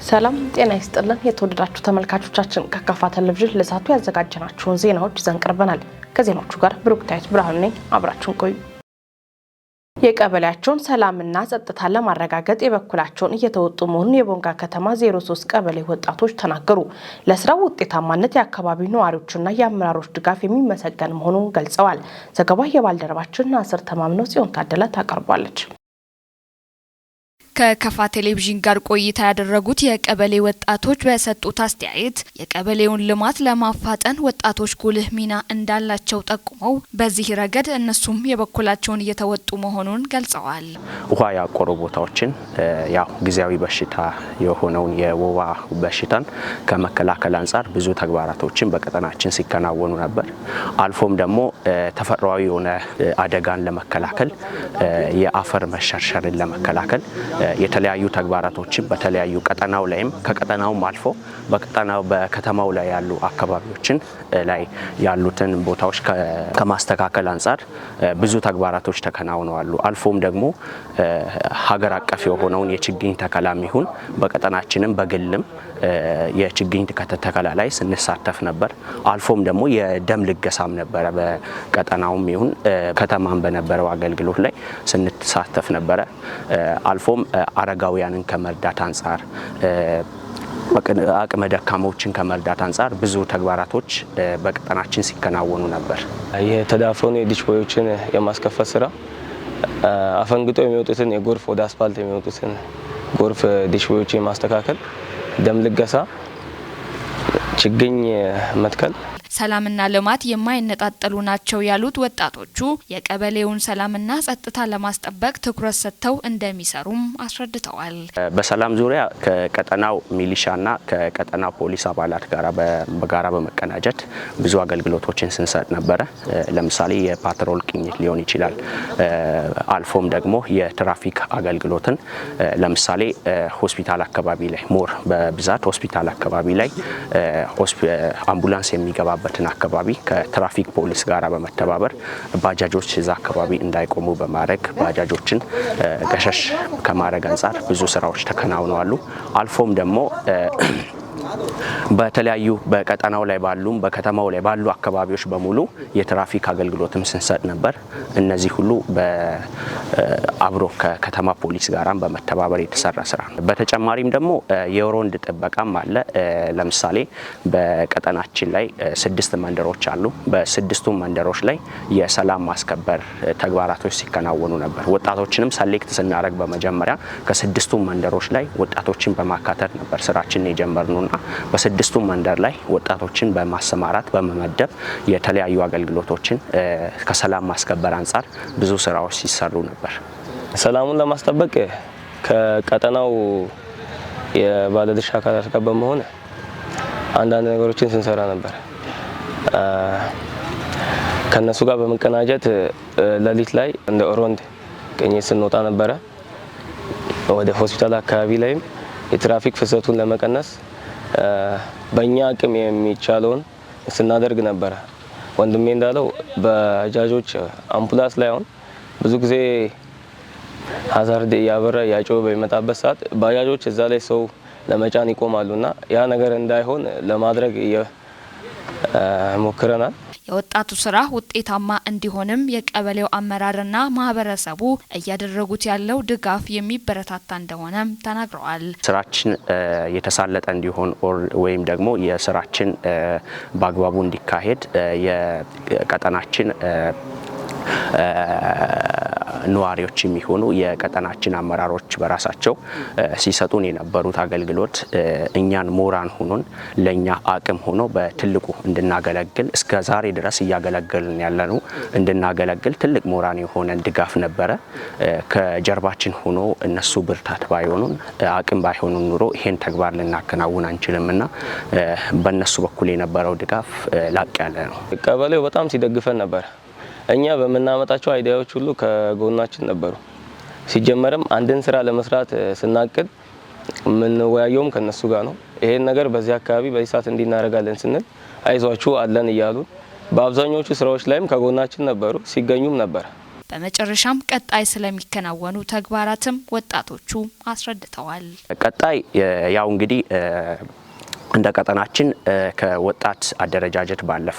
ሰላም ጤና ይስጥልን። የተወደዳችሁ ተመልካቾቻችን፣ ከካፋ ቴሌቪዥን ለሰዓቱ ያዘጋጀናቸውን ዜናዎች ይዘን ቀርበናል። ከዜናዎቹ ጋር ብሩክታዊት ብርሃኑ ነኝ። አብራችሁን ቆዩ። የቀበሌያቸውን ሰላምና ጸጥታ ለማረጋገጥ የበኩላቸውን እየተወጡ መሆኑን የቦንጋ ከተማ 03 ቀበሌ ወጣቶች ተናገሩ። ለስራው ውጤታማነት የአካባቢው ነዋሪዎችና የአመራሮች ድጋፍ የሚመሰገን መሆኑን ገልጸዋል። ዘገባ የባልደረባችን ናስር ተማምነው፣ ጽዮን ታደለ ታቀርቧለች። ከከፋ ቴሌቪዥን ጋር ቆይታ ያደረጉት የቀበሌ ወጣቶች በሰጡት አስተያየት የቀበሌውን ልማት ለማፋጠን ወጣቶች ጉልህ ሚና እንዳላቸው ጠቁመው በዚህ ረገድ እነሱም የበኩላቸውን እየተወጡ መሆኑን ገልጸዋል። ውሃ ያቆሩ ቦታዎችን፣ ያው ጊዜያዊ በሽታ የሆነውን የወባ በሽታን ከመከላከል አንጻር ብዙ ተግባራቶችን በቀጠናችን ሲከናወኑ ነበር። አልፎም ደግሞ ተፈጥሯዊ የሆነ አደጋን ለመከላከል፣ የአፈር መሸርሸርን ለመከላከል የተለያዩ ተግባራቶችን በተለያዩ ቀጠናው ላይም ከቀጠናውም አልፎ በቀጠናው በከተማው ላይ ያሉ አካባቢዎችን ላይ ያሉትን ቦታዎች ከማስተካከል አንጻር ብዙ ተግባራቶች ተከናውነዋል። አልፎም ደግሞ ሀገር አቀፍ የሆነውን የችግኝ ተከላም ይሁን በቀጠናችንም በግልም የችግኝ ተከላ ላይ ስንሳተፍ ነበር። አልፎም ደግሞ የደም ልገሳም ነበረ። በቀጠናውም ይሁን ከተማም በነበረው አገልግሎት ላይ ስንሳተፍ ነበረ። አልፎም አረጋውያንን ከመርዳት አንጻር፣ አቅመ ደካሞችን ከመርዳት አንጻር ብዙ ተግባራቶች በቀጠናችን ሲከናወኑ ነበር። የተዳፈኑ የ ditch ቦዮችን የማስከፈት ስራ፣ አፈንግጦ የሚወጡትን የጎርፍ ወደ አስፋልት የሚወጡትን ጎርፍ ditch ቦዮችን የማስተካከል፣ ደም ልገሳ፣ ችግኝ መትከል። ሰላምና ልማት የማይነጣጠሉ ናቸው ያሉት ወጣቶቹ የቀበሌውን ሰላምና ጸጥታ ለማስጠበቅ ትኩረት ሰጥተው እንደሚሰሩም አስረድተዋል። በሰላም ዙሪያ ከቀጠናው ሚሊሻና ከቀጠናው ፖሊስ አባላት ጋር በጋራ በመቀናጀት ብዙ አገልግሎቶችን ስንሰጥ ነበረ። ለምሳሌ የ patrol ቅኝት ሊሆን ይችላል። አልፎም ደግሞ የትራፊክ አገልግሎትን፣ ለምሳሌ ሆስፒታል አካባቢ ላይ፣ more በብዛት ሆስፒታል አካባቢ ላይ አምቡላንስ የሚገባበትን አካባቢ ከትራፊክ ፖሊስ ጋር በመተባበር ባጃጆች እዛ አካባቢ እንዳይቆሙ በማድረግ ባጃጆችን ገሸሽ ከማድረግ አንጻር ብዙ ስራዎች ተከናውነዋል። አልፎም ደግሞ በተለያዩ በቀጠናው ላይ ባሉም በከተማው ላይ ባሉ አካባቢዎች በሙሉ የትራፊክ አገልግሎትም ስንሰጥ ነበር። እነዚህ ሁሉ አብሮ ከከተማ ፖሊስ ጋራም በመተባበር የተሰራ ስራ ነው። በተጨማሪም ደግሞ የሮንድ ጥበቃም አለ። ለምሳሌ በቀጠናችን ላይ ስድስት መንደሮች አሉ። በስድስቱ መንደሮች ላይ የሰላም ማስከበር ተግባራቶች ሲከናወኑ ነበር። ወጣቶችንም select ስናደርግ በመጀመሪያ ከስድስቱ መንደሮች ላይ ወጣቶችን በማካተት ነበር ስራችንን የጀመርነውና በስድስቱ መንደር ላይ ወጣቶችን በማሰማራት፣ በመመደብ የተለያዩ አገልግሎቶችን ከሰላም ማስከበር አንጻር ብዙ ስራዎች ሲሰሩ ነበር። ሰላሙን ለማስጠበቅ ከቀጠናው የባለድርሻ አካላት ጋር በመሆን አንዳንድ ነገሮችን ስንሰራ ነበር። ከነሱ ጋር በመቀናጀት ሌሊት ላይ እንደ ሮንድ ቅኝት ስንወጣ ነበረ። ወደ ሆስፒታል አካባቢ ላይም የትራፊክ ፍሰቱን ለመቀነስ በእኛ አቅም የሚቻለውን ስናደርግ ነበረ። ወንድሜ እንዳለው ባጃጆች አምቡላንስ ላይ አሁን ብዙ ጊዜ hazard እያበራ እያጮኸ በሚመጣበት ሰዓት ባጃጆች እዛ ላይ ሰው ለመጫን ይቆማሉ እና ያ ነገር እንዳይሆን ለማድረግ ሞክረናል። የወጣቱ ስራ ውጤታማ እንዲሆንም የቀበሌው አመራርና ማህበረሰቡ እያደረጉት ያለው ድጋፍ የሚበረታታ እንደሆነም ተናግረዋል። ስራችን የተሳለጠ እንዲሆን ወይም ደግሞ የስራችን በአግባቡ እንዲካሄድ የቀጠናችን ነዋሪዎች የሚሆኑ የቀጠናችን አመራሮች በራሳቸው ሲሰጡን የነበሩት አገልግሎት እኛን ሞራል ሆኖን ለእኛ አቅም ሆኖ በትልቁ እንድናገለግል፣ እስከ ዛሬ ድረስ እያገለገልን ያለነው እንድናገለግል ትልቅ ሞራል የሆነን ድጋፍ ነበረ። ከጀርባችን ሆኖ እነሱ ብርታት ባይሆኑን፣ አቅም ባይሆኑን ኑሮ ይሄን ተግባር ልናከናውን አንችልም እና በእነሱ በኩል የነበረው ድጋፍ ላቅ ያለ ነው። ቀበሌው በጣም ሲደግፈን ነበር። እኛ በምናመጣቸው idea ዎች ሁሉ ከጎናችን ነበሩ። ሲጀመርም አንድን ስራ ለመስራት ስናቅድ የምንወያየውም ከነሱ ጋር ነው። ይሄን ነገር በዚህ አካባቢ በዚህ ሰዓት እንዲህ እናደርጋለን ስንል አይዟችሁ አለን እያሉ በአብዛኞቹ ስራዎች ላይም ከጎናችን ነበሩ፣ ሲገኙም ነበር። በመጨረሻም ቀጣይ ስለሚከናወኑ ተግባራትም ወጣቶቹ አስረድተዋል። ቀጣይ ያው እንግዲህ እንደ ቀጠናችን ከወጣት አደረጃጀት ባለፈ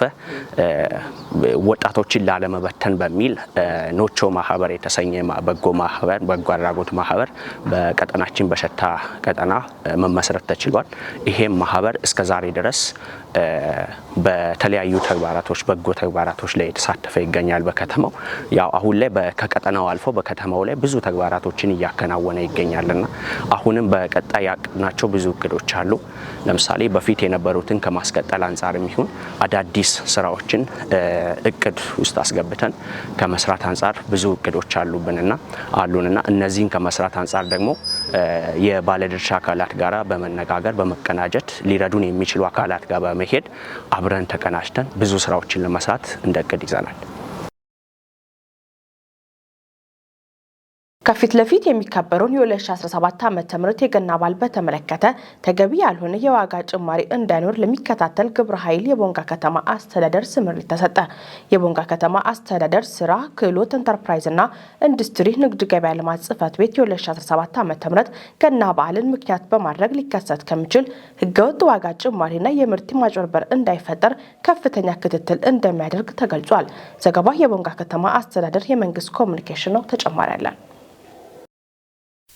ወጣቶችን ላለመበተን በሚል ኖቾ ማህበር የተሰኘ በጎ ማህበር በጎ አድራጎት ማህበር በቀጠናችን በሸታ ቀጠና መመስረት ተችሏል። ይሄም ማህበር እስከ ዛሬ ድረስ በተለያዩ ተግባራቶች በጎ ተግባራቶች ላይ የተሳተፈ ይገኛል። በከተማው ያው አሁን ላይ ከቀጠናው አልፎ በከተማው ላይ ብዙ ተግባራቶችን እያከናወነ ይገኛልና አሁንም በቀጣይ ያቀድናቸው ብዙ እቅዶች አሉ። ለምሳሌ በፊት የነበሩትን ከማስቀጠል አንጻርም ይሁን አዳዲስ ስራዎችን እቅድ ውስጥ አስገብተን ከመስራት አንጻር ብዙ እቅዶች አሉንና እነዚህን ከመስራት አንጻር ደግሞ የባለድርሻ አካላት ጋራ በመነጋገር በመቀናጀት ሊረዱን የሚችሉ አካላት ጋር በመሄድ አብረን ተቀናጅተን ብዙ ስራዎችን ለመስራት እንደ እቅድ ይዘናል። ከፊት ለፊት የሚከበረውን የ2017 ዓ.ም የገና በዓል በተመለከተ ተገቢ ያልሆነ የዋጋ ጭማሪ እንዳይኖር ለሚከታተል ግብረ ኃይል የቦንጋ ከተማ አስተዳደር ስምሪት ተሰጠ። የቦንጋ ከተማ አስተዳደር ስራ፣ ክህሎት፣ ኢንተርፕራይዝና ኢንዱስትሪ ንግድ ገበያ ልማት ጽሕፈት ቤት የ2017 ዓ.ም ገና በዓልን ምክንያት በማድረግ ሊከሰት ከሚችል ህገወጥ ዋጋ ጭማሪና የምርት ማጭበርበር እንዳይፈጠር ከፍተኛ ክትትል እንደሚያደርግ ተገልጿል። ዘገባ የቦንጋ ከተማ አስተዳደር የመንግስት ኮሚኒኬሽን ነው። ተጨማሪ አለን።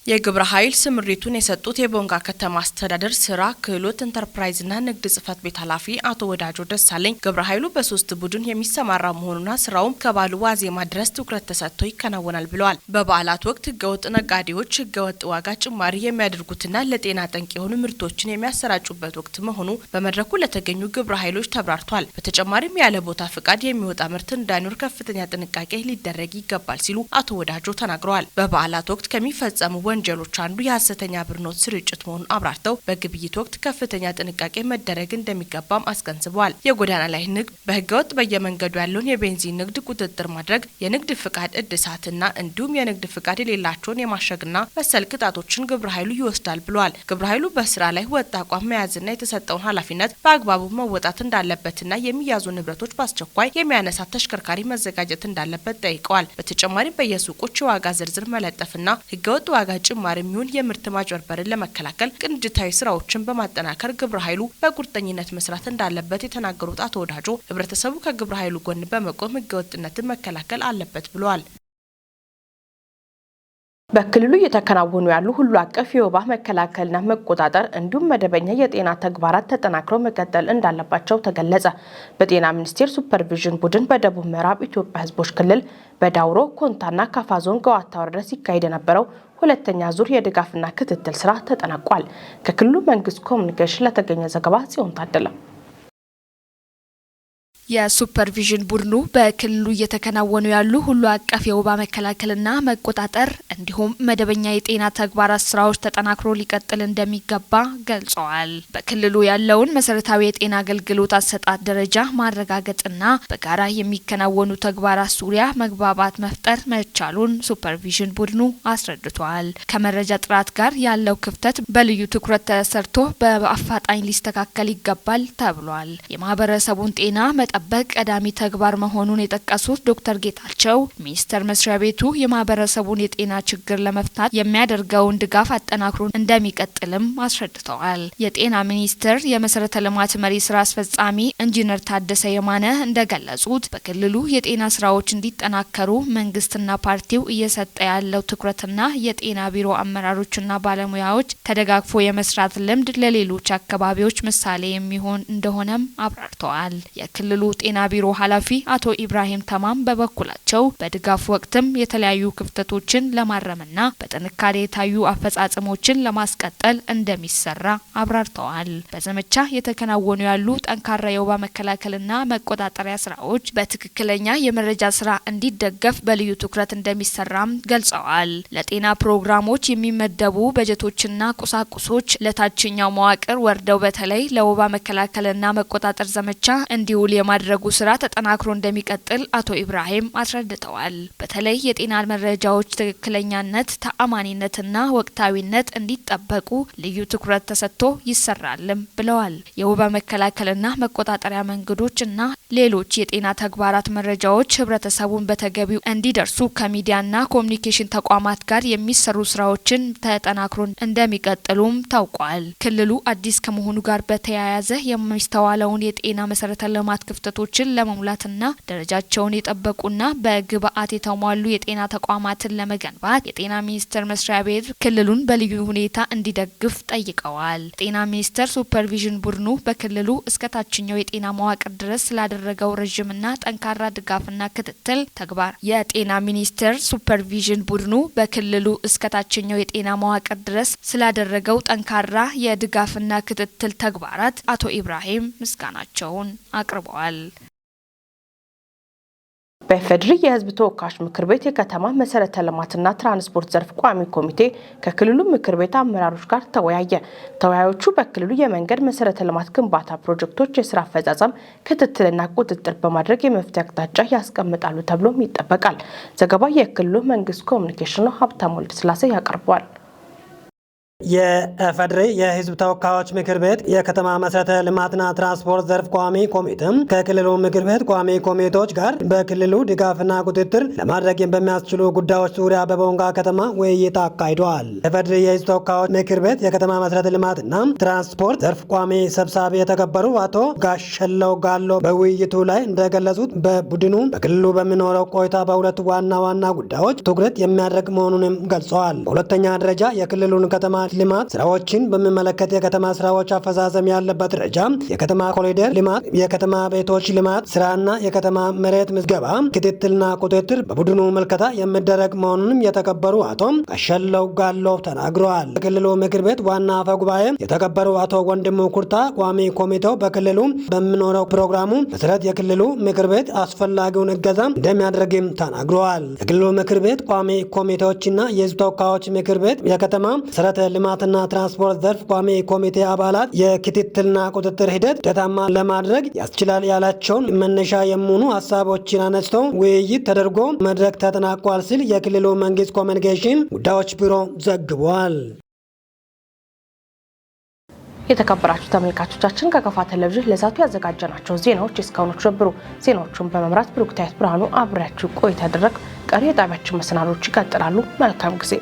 የግብረ ኃይል ስምሪቱን የሰጡት የቦንጋ ከተማ አስተዳደር ስራ ክህሎት ኢንተርፕራይዝና ንግድ ጽሕፈት ቤት ኃላፊ አቶ ወዳጆ ደሳለኝ ግብረ ኃይሉ በሶስት ቡድን የሚሰማራ መሆኑና ስራውም ከበዓሉ ዋዜማ ድረስ ትኩረት ተሰጥቶ ይከናወናል ብለዋል። በበዓላት ወቅት ህገወጥ ነጋዴዎች ህገወጥ ዋጋ ጭማሪ የሚያደርጉትና ለጤና ጠንቅ የሆኑ ምርቶችን የሚያሰራጩበት ወቅት መሆኑ በመድረኩ ለተገኙ ግብረ ኃይሎች ተብራርቷል። በተጨማሪም ያለ ቦታ ፍቃድ የሚወጣ ምርት እንዳይኖር ከፍተኛ ጥንቃቄ ሊደረግ ይገባል ሲሉ አቶ ወዳጆ ተናግረዋል። በበዓላት ወቅት ከሚፈጸሙ ወንጀሎች አንዱ የሀሰተኛ ብር ኖት ስርጭት መሆኑን አብራርተው በግብይት ወቅት ከፍተኛ ጥንቃቄ መደረግ እንደሚገባም አስገንዝበዋል። የጎዳና ላይ ንግድ፣ በህገወጥ በየመንገዱ ያለውን የቤንዚን ንግድ ቁጥጥር ማድረግ፣ የንግድ ፍቃድ እድሳትና እንዲሁም የንግድ ፍቃድ የሌላቸውን የማሸግና መሰል ቅጣቶችን ግብረ ኃይሉ ይወስዳል ብለዋል። ግብረ ኃይሉ በስራ ላይ ወጥ አቋም መያዝና የተሰጠውን ኃላፊነት በአግባቡ መወጣት እንዳለበትና የሚያዙ ንብረቶች በአስቸኳይ የሚያነሳ ተሽከርካሪ መዘጋጀት እንዳለበት ጠይቀዋል። በተጨማሪም በየሱቆች የዋጋ ዝርዝር መለጠፍና ህገወጥ ዋጋ ጭማሪ የሚሆን የምርት ማጭበርበርን ለመከላከል ቅንጅታዊ ስራዎችን በማጠናከር ግብረ ኃይሉ በቁርጠኝነት መስራት እንዳለበት የተናገሩት አቶ ወዳጆ ህብረተሰቡ ከግብረ ኃይሉ ጎን በመቆም ህገወጥነትን መከላከል አለበት ብለዋል። በክልሉ እየተከናወኑ ያሉ ሁሉ አቀፍ የወባ መከላከልና መቆጣጠር እንዲሁም መደበኛ የጤና ተግባራት ተጠናክረው መቀጠል እንዳለባቸው ተገለጸ። በጤና ሚኒስቴር ሱፐርቪዥን ቡድን በደቡብ ምዕራብ ኢትዮጵያ ህዝቦች ክልል በዳውሮ ኮንታና ካፋ ዞን ገዋታ ወረዳ ሲካሄድ የነበረው ሁለተኛ ዙር የድጋፍና ክትትል ስራ ተጠናቋል። ከክልሉ መንግስት ኮሚኒኬሽን ለተገኘ ዘገባ ጽዮን ታደለ። የሱፐርቪዥን ቡድኑ በክልሉ እየተከናወኑ ያሉ ሁሉ አቀፍ የወባ መከላከልና መቆጣጠር እንዲሁም መደበኛ የጤና ተግባራት ስራዎች ተጠናክሮ ሊቀጥል እንደሚገባ ገልጸዋል። በክልሉ ያለውን መሰረታዊ የጤና አገልግሎት አሰጣጥ ደረጃ ማረጋገጥና በጋራ የሚከናወኑ ተግባራት ዙሪያ መግባባት መፍጠር መቻሉን ሱፐርቪዥን ቡድኑ አስረድቷል። ከመረጃ ጥራት ጋር ያለው ክፍተት በልዩ ትኩረት ተሰርቶ በአፋጣኝ ሊስተካከል ይገባል ተብሏል። የማህበረሰቡን ጤና መጠበቅ ቀዳሚ ተግባር መሆኑን የጠቀሱት ዶክተር ጌታቸው ሚኒስቴር መስሪያ ቤቱ የማህበረሰቡን የጤና ችግር ለመፍታት የሚያደርገውን ድጋፍ አጠናክሮ እንደሚቀጥልም አስረድተዋል። የጤና ሚኒስቴር የመሰረተ ልማት መሪ ስራ አስፈጻሚ ኢንጂነር ታደሰ የማነ እንደገለጹት በክልሉ የጤና ስራዎች እንዲጠናከሩ መንግስትና ፓርቲው እየሰጠ ያለው ትኩረትና የጤና ቢሮ አመራሮችና ባለሙያዎች ተደጋግፎ የመስራት ልምድ ለሌሎች አካባቢዎች ምሳሌ የሚሆን እንደሆነም አብራርተዋል። የክልሉ ጤና ቢሮ ኃላፊ አቶ ኢብራሂም ተማም በበኩላቸው በድጋፍ ወቅትም የተለያዩ ክፍተቶችን ለማረምና በጥንካሬ የታዩ አፈጻጸሞችን ለማስቀጠል እንደሚሰራ አብራርተዋል። በዘመቻ የተከናወኑ ያሉ ጠንካራ የወባ መከላከልና መቆጣጠሪያ ስራዎች በትክክለኛ የመረጃ ስራ እንዲደገፍ በልዩ ትኩረት እንደሚሰራም ገልጸዋል። ለጤና ፕሮግራሞች የሚመደቡ በጀቶችና ቁሳቁሶች ለታችኛው መዋቅር ወርደው በተለይ ለወባ መከላከልና መቆጣጠር ዘመቻ እንዲውል የማድረግ የማድረጉ ስራ ተጠናክሮ እንደሚቀጥል አቶ ኢብራሂም አስረድተዋል። በተለይ የጤና መረጃዎች ትክክለኛነት፣ ተአማኒነትና ወቅታዊነት እንዲጠበቁ ልዩ ትኩረት ተሰጥቶ ይሰራልም ብለዋል። የወባ መከላከልና መቆጣጠሪያ መንገዶች እና ሌሎች የጤና ተግባራት መረጃዎች ህብረተሰቡን በተገቢው እንዲደርሱ ከሚዲያና ኮሚኒኬሽን ተቋማት ጋር የሚሰሩ ስራዎችን ተጠናክሮ እንደሚቀጥሉም ታውቋል። ክልሉ አዲስ ከመሆኑ ጋር በተያያዘ የሚስተዋለውን የጤና መሰረተ ልማት ክፍተቶችን ለመሙላትና ደረጃቸውን የጠበቁና በግብአት የተሟሉ የጤና ተቋማትን ለመገንባት የጤና ሚኒስቴር መስሪያ ቤት ክልሉን በልዩ ሁኔታ እንዲደግፍ ጠይቀዋል። ጤና ሚኒስቴር ሱፐርቪዥን ቡድኑ በክልሉ እስከ ታችኛው የጤና መዋቅር ድረስ ስላደረገው ረዥምና ጠንካራ ድጋፍና ክትትል ተግባር የጤና ሚኒስቴር ሱፐርቪዥን ቡድኑ በክልሉ እስከ ታችኛው የጤና መዋቅር ድረስ ስላደረገው ጠንካራ የድጋፍና ክትትል ተግባራት አቶ ኢብራሂም ምስጋናቸውን አቅርበዋል። በኢፌዴሪ የሕዝብ ተወካዮች ምክር ቤት የከተማ መሰረተ ልማትና ትራንስፖርት ዘርፍ ቋሚ ኮሚቴ ከክልሉ ምክር ቤት አመራሮች ጋር ተወያየ። ተወያዮቹ በክልሉ የመንገድ መሰረተ ልማት ግንባታ ፕሮጀክቶች የስራ አፈጻጸም ክትትልና ቁጥጥር በማድረግ የመፍትሄ አቅጣጫ ያስቀምጣሉ ተብሎም ይጠበቃል። ዘገባው የክልሉ መንግስት ኮሚኒኬሽን ነው። ሀብታሙ ወልደስላሴ ያቀርበዋል። የኢፌዴሪ የሕዝብ ተወካዮች ምክር ቤት የከተማ መሰረተ ልማትና ትራንስፖርት ዘርፍ ቋሚ ኮሚቴ ከክልሉ ምክር ቤት ቋሚ ኮሚቴዎች ጋር በክልሉ ድጋፍና ቁጥጥር ለማድረግ በሚያስችሉ ጉዳዮች ዙሪያ በቦንጋ ከተማ ውይይት አካሂደዋል። የኢፌዴሪ የሕዝብ ተወካዮች ምክር ቤት የከተማ መሰረተ ልማትና ትራንስፖርት ዘርፍ ቋሚ ሰብሳቢ የተከበሩ አቶ ጋሸለው ጋሎ በውይይቱ ላይ እንደገለጹት በቡድኑ በክልሉ በሚኖረው ቆይታ በሁለት ዋና ዋና ጉዳዮች ትኩረት የሚያደርግ መሆኑንም ገልጸዋል። በሁለተኛ ደረጃ የክልሉን ከተማ ልማት ስራዎችን በሚመለከት የከተማ ስራዎች አፈጻጸም ያለበት ደረጃ፣ የከተማ ኮሪደር ልማት፣ የከተማ ቤቶች ልማት ስራና የከተማ መሬት ምዝገባ ክትትልና ቁጥጥር በቡድኑ ምልከታ የሚደረግ መሆኑንም የተከበሩ አቶ አሸለው ጋሎ ተናግረዋል። የክልሉ ምክር ቤት ዋና አፈ ጉባኤ የተከበሩ አቶ ወንድሙ ኩርታ ቋሚ ኮሚቴው በክልሉ በሚኖረው ፕሮግራሙ መሰረት የክልሉ ምክር ቤት አስፈላጊውን እገዛ እንደሚያደርግም ተናግረዋል። የክልሉ ምክር ቤት ቋሚ ኮሚቴዎችና የህዝብ ተወካዮች ምክር ቤት የከተማ መሰረተ ልማትና ትራንስፖርት ዘርፍ ቋሚ ኮሚቴ አባላት የክትትልና ቁጥጥር ሂደት ውጤታማ ለማድረግ ያስችላል ያላቸውን መነሻ የሚሆኑ ሀሳቦችን አነስተው ውይይት ተደርጎ መድረክ ተጠናቋል ሲል የክልሉ መንግስት ኮሚኒኬሽን ጉዳዮች ቢሮ ዘግቧል። የተከበራችሁ ተመልካቾቻችን፣ ከከፋ ቴሌቪዥን ለዛቱ ያዘጋጀናቸው ዜናዎች እስካሁኖቹ ነበሩ። ዜናዎቹን በመምራት ብሩክታይት ብርሃኑ አብሬያችሁ ቆይታ ያደረግ። ቀሪ የጣቢያችን መሰናዶች ይቀጥላሉ። መልካም ጊዜ።